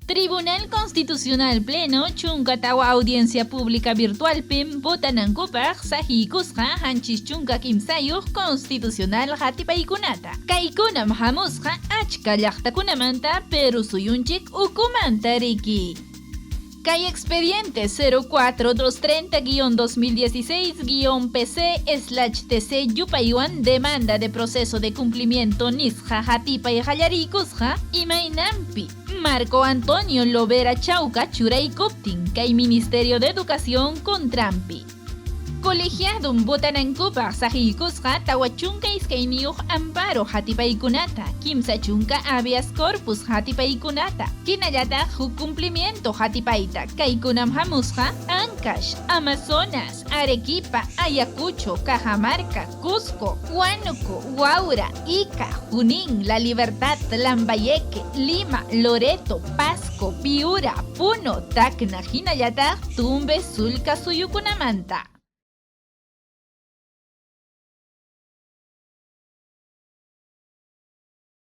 Tribunal Constitucional Pleno 14 audiencia pública virtualpim votanankupaq saqiykusqa 73 constitucional hatipaykunata. Kaykunam hamusqa achka llaqtakunamanta Perú suyunchik ukumanta riki. Kay expediente 04230-2016-PC/TC yupaywan demanda de proceso de cumplimiento nisqa hatipay qallariykusqa imaynanpi Marco Antonio Lovera Chauca churaykuptin kay Ministerio de Educación contranpi. Colegiadum votanankupaq saqiykusqa 42 amparo hatipaykunata, 30 habeas corpus hatipaykunata, hinallataq huk cumplimiento hatipayta, kaykunam hamusqa Ancash, Amazonas, Arequipa, Ayacucho, Cajamarca, Cusco, Huánuco, Huaura, Ica, Junín, La Libertad, Lambayeque, Lima, Loreto, Pasco, Piura, Puno, Tacna, hinallataq Tumbes, Sulca suyukunamanta.